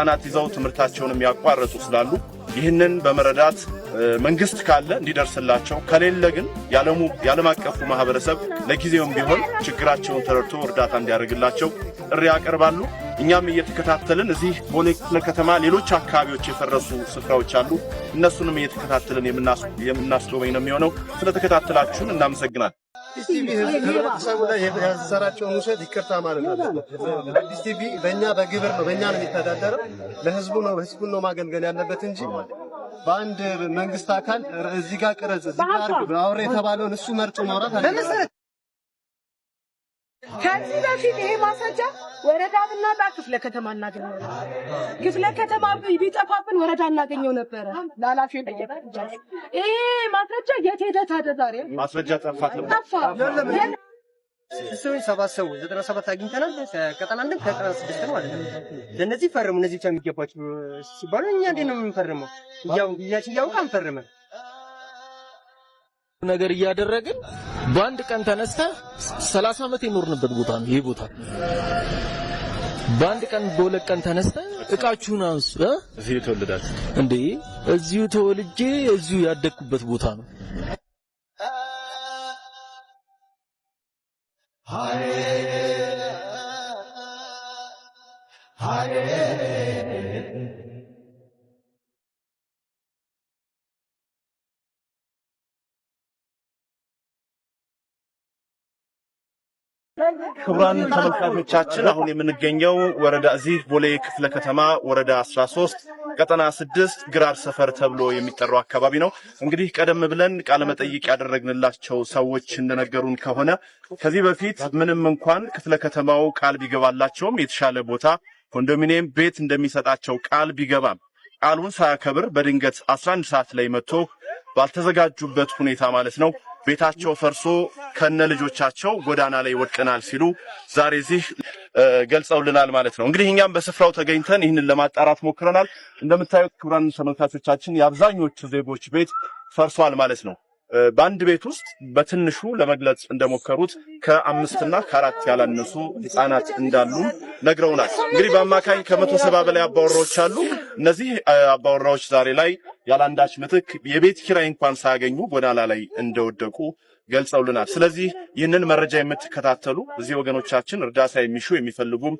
ህጻናት ይዘው ትምህርታቸውን የሚያቋርጡ ስላሉ ይህንን በመረዳት መንግስት ካለ እንዲደርስላቸው፣ ከሌለ ግን የዓለም አቀፉ ማህበረሰብ ለጊዜውም ቢሆን ችግራቸውን ተረድቶ እርዳታ እንዲያደርግላቸው ጥሪ ያቀርባሉ። እኛም እየተከታተልን እዚህ ቦሌ ክፍለ ከተማ ሌሎች አካባቢዎች የፈረሱ ስፍራዎች አሉ። እነሱንም እየተከታተልን የምናስጎበኝ ነው የሚሆነው። ስለተከታተላችሁን እናመሰግናል። አዲስ ቲቪ ህብረተሰቡ ላይ ያሰራጨውን ውሸት ይቅርታ ማለት አለበት። አዲስ ቲቪ በእኛ በግብር ነው፣ በእኛ ነው የሚተዳደረው። ለህዝቡ ነው፣ ህዝቡን ነው ማገልገል ያለበት እንጂ በአንድ መንግስት አካል እዚህ ጋር ቅረጽ፣ እዚህ ጋር አድርግ፣ አውራ የተባለውን እሱ መርጦ ማውራት አለ። ከዚህ በፊት ይሄ ማስረጃ ወረዳ ብናጣ ክፍለ ከተማ እናገኘው ነበር። ክፍለ ከተማ ቢጠፋብን ወረዳ እናገኘው ነበረ። ለኃላፊው ይሄ ማስረጃ የት ሄደ ታዲያ? ዛሬ ማስረጃ ጠፋ። ጠፋ። ሰዎች 7 ሰው 97 አግኝተናል። ከቀጠና አንድም ከቀጠና ስድስት ነው ማለት ነው። ለእነዚህ ፈርሙ፣ እነዚህ ብቻ የሚገባቸው ሲባሉ እኛ እንዴት ነው የምንፈርመው? እያው ጊዜያችን እያወቀ አንፈርምም። ነገር እያደረግን በአንድ ቀን ተነስተህ 30 ዓመት የኖርንበት ቦታ ነው ይሄ ቦታ። በአንድ ቀን በሁለት ቀን ተነስተህ እቃችሁን አንሱ። እዚህ የተወለዳችሁ እንዴ? እዚሁ ተወልጄ እዚሁ ያደግኩበት ቦታ ነው። ክቡራን ተመልካቾቻችን፣ አሁን የምንገኘው ወረዳ እዚህ ቦሌ ክፍለ ከተማ ወረዳ 13 ቀጠና 6 ግራር ሰፈር ተብሎ የሚጠራው አካባቢ ነው። እንግዲህ ቀደም ብለን ቃለ መጠይቅ ያደረግንላቸው ሰዎች እንደነገሩን ከሆነ ከዚህ በፊት ምንም እንኳን ክፍለ ከተማው ቃል ቢገባላቸውም፣ የተሻለ ቦታ ኮንዶሚኒየም ቤት እንደሚሰጣቸው ቃል ቢገባም፣ ቃሉን ሳያከብር በድንገት 11 ሰዓት ላይ መጥቶ ባልተዘጋጁበት ሁኔታ ማለት ነው ቤታቸው ፈርሶ ከነ ልጆቻቸው ጎዳና ላይ ወድቀናል ሲሉ ዛሬ እዚህ ገልጸውልናል ማለት ነው። እንግዲህ እኛም በስፍራው ተገኝተን ይህንን ለማጣራት ሞክረናል። እንደምታዩት ክቡራን ተመልካቾቻችን፣ የአብዛኞቹ ዜጎች ቤት ፈርሷል ማለት ነው። በአንድ ቤት ውስጥ በትንሹ ለመግለጽ እንደሞከሩት ከአምስትና ከአራት ያላነሱ ህፃናት እንዳሉ ነግረውናል። እንግዲህ በአማካኝ ከ170 በላይ አባወራዎች አሉ። እነዚህ አባወራዎች ዛሬ ላይ ያለአንዳች ምትክ የቤት ኪራይ እንኳን ሳያገኙ ጎዳና ላይ እንደወደቁ ገልጸውልናል። ስለዚህ ይህንን መረጃ የምትከታተሉ እዚህ ወገኖቻችን እርዳታ የሚሹ የሚፈልጉም